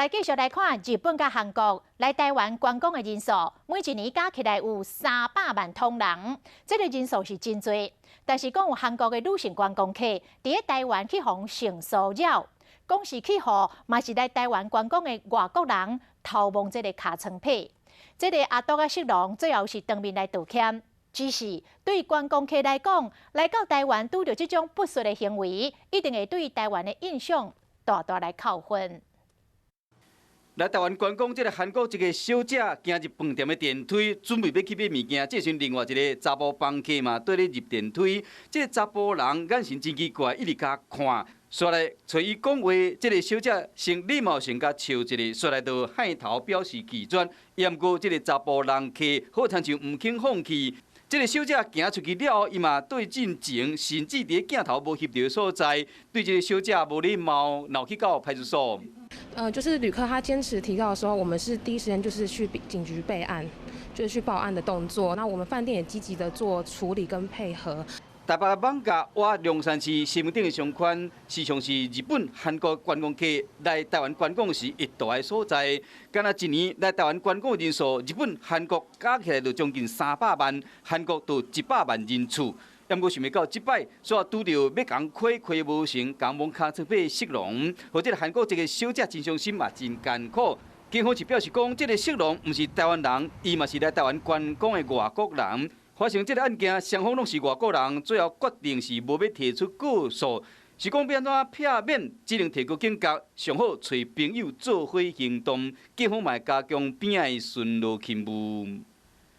來繼續來看日本佮韓國來台灣觀光的人數，每一年加起來有300萬通人，這个人數是真濟。但是講有韓國的女性觀光客佇咧台灣去予性騷擾，講是去予嘛是來台灣觀光的外國人偷摸這个尻川皮。這个阿啄仔色狼最後是當面來道歉。只是對觀光客來講，來到台灣拄著這種不實的行為，一定會對台灣的印象大大來扣分。來台灣觀光，這个韓國一个小姐行入飯店的電梯，準備欲去買物件，這時另外一个查埔房客嘛綴咧入電梯，這个查埔人眼神真奇怪，一直共看，煞來揣伊講話，這个小姐先禮貌性共笑一下，煞來就頦頭表示拒絕。毋過這个查埔人客好親像毋肯放棄。這个小姐行出去了後，伊嘛對進前，甚至佇鏡頭無翕著的所在，對這个小姐無禮貌，鬧去到派出所。就是旅客他堅持提告的時候，我們是第一時間就是去警局備案，就是去報案的動作。那我們飯店也積極的做處理跟配合。台北艋舺倚龍山寺西門町的商圈，時常是日本、韓國觀光客來台灣觀光時會駐的所在。敢若一年來台灣觀光人數，日本、韓國加起來就將近300萬，韓國就100萬人次。毋過想袂到這擺，煞拄著欲共開開無成，共摸尻川皮色狼，予這个韓國一个小姐真傷心嘛，真艱苦。警方是表示講，這个色狼毋是台灣人，伊嘛是來台灣觀光的外國人。發生這个案件，雙方攏是外國人，最後決定是無欲提出告訴，是講欲按怎避免，只能提高警覺，上好揣朋友做伙行動，警方嘛會加強邊仔的巡邏勤務。